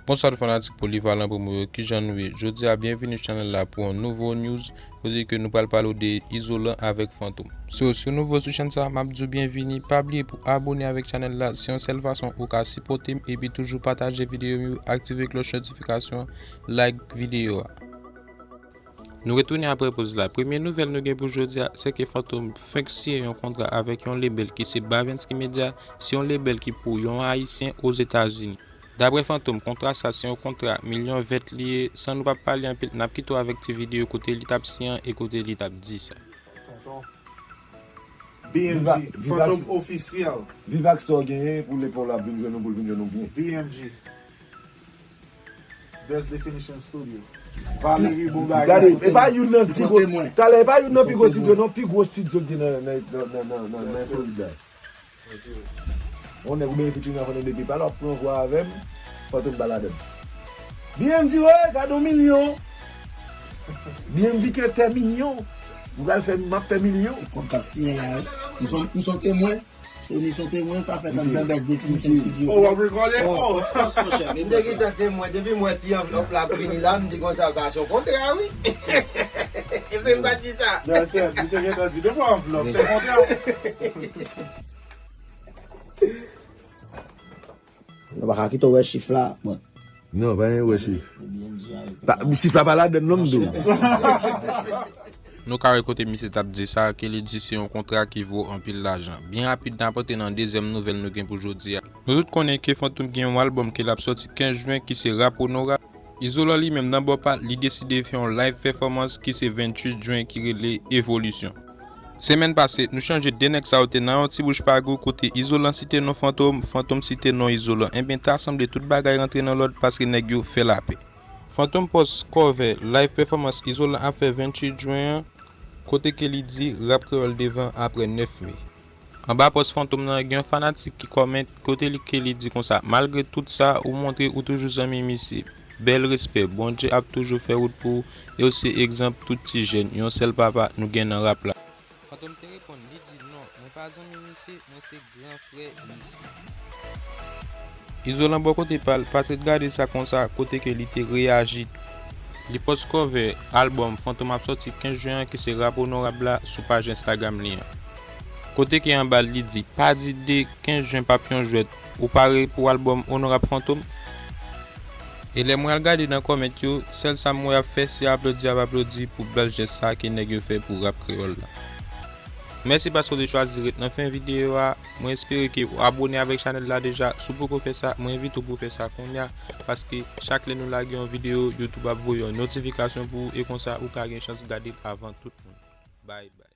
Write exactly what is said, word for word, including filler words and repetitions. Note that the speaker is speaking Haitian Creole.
Bonswa fanatik Polivalan Promo yo, kijan nou ye? Jodi a, byenvini channel la pou yon nouvo news, kote ke nou pral pale w de Izolan avèk Fantom. So, si w nouvo sou chèn sa, m ap di w byenvini, pa bliye pou abone avèk channel la, se yon sèl fason ou ka sipòte m, epi toujou pataje videyo m yo, aktive klòch notifikasyon, like videyo a. Nou retounen apre poz la. Premye nouvèl nou gen pou jodi a, se ke Fantom fenk siyen yon kontra avèk yon lebèl ki se Bavenski Media, se yon lebèl ki pou yon Ayisyen Ozetazini. Daprè Fantom, kontra sa se yon kontra milyon vèt li ye, san nou pa pale anpil, n ap kite w avèk ti videyo kote li t ap siyen e kote li t ap di sa. Tonton. B M G, Viva, Viva Fantom Officiel. Viv ak sa w genyen pou lè pa w la vin jwenn nou, pou l vin jwenn nou byen. B M G. Best Definition Studio. Valerie, bon bagay. Gade, e pa youn nan pi gwo. Talè, e pa youn nan pi gwo studio, non, pi gwo studio ki gen nan, nan, nan, nan, nan, nan Florid la. Yon nèg ou benyen featuring ak Fantom depi pa la, w ap pran vwa avè m, Fantom pa ladann. B M G, wè, gade yon milyon. B M G ke tè milyon. M pral fè, m ap fè milyon. Kòb k ap siyen la, wi. M son, m son temwen. Sony son temwen, sa fèt anndan Best Definition Studio. Oh, w ap rekòde? Oh. M te gentan temwen, depi m wè ti anvlòp la ap vini la, m di konsa, sa se yon kontra, wi. E vre m pa di sa. Non, se, misye gentan di, depi anvlòp, se kontra. Nou pa ka kite w wè chif la. Bon. Non, pa gen wè chif. Pa, chif la pa ladann non, m di w. Nou ka wè kote misye t ap di sa, ke li di se yon kontra ki vo anpil lajan. Byen rapid, n ap antre nan dezyèm nouvèl nou gen pou jodi a. Nou tout konnen ke Fantom gen yon albòm ke l ap sòti kenz jen ki se Rap Onorab. Izolan li menm nan bò pa l, li deside fè yon live performance ki se venntuit jen ki rele Evolisyon. Semèn pase, nou chanje de nèg sa yo te nan yon ti bouch pa gou kote Izolan site non Fantom, Fantom site non Izolan. Enben, ta sanble tout bagay rantre nan lòd paske nèg yo fè lapè. Fantom pòs cover live performance Izolan ap fè venntuit jen an, kote ke li di Rap Kreyòl devan apre nèf me. Anba pòs Fantom nan, gen yon fanatik ki kòmante kote li ke li di konsa, malgre tout sa, ou montre ou toujou zanmi misye. Bèl respè, Bondye ap toujou fè wout pou ou, e w se egzanp tout ti jèn, yon sèl papa nou gen nan rap la. Fantom te reponn, li di, non, mwen pa zanmi misye, mwen se gran frè misye. Izolan bò kote pa l, pa t ret gade sa konsa, kote ke li te reyaji tou. Li pòs cover albòm Fantom ap sòti kenz jen an ki se Rap Onorab la sou paj Instagram li an. Kote ke anba l li di, pa di de kenz jen p ap yon jwèt, ou pare pou albòm Onorab Fantom? E lè mwen al gade nan kòmant yo, sèl sa m wè y ap fè se aplodi ap aplodi pou bèl jès sa ke nèg yo fè pou rap kreyòl la. Mèsi paske w te chwazi ret nan fen videyo a. Mwen espere ke w abone avèk chanèl la deja. Si w poko fè sa, mwen envite w pou w fè sa kounye a, paske chak lè nou lage yon videyo, YouTube ap voye yon notifikasyon pou ou e konsa ou ka gen chans gade l avan tout moun. Bye bye.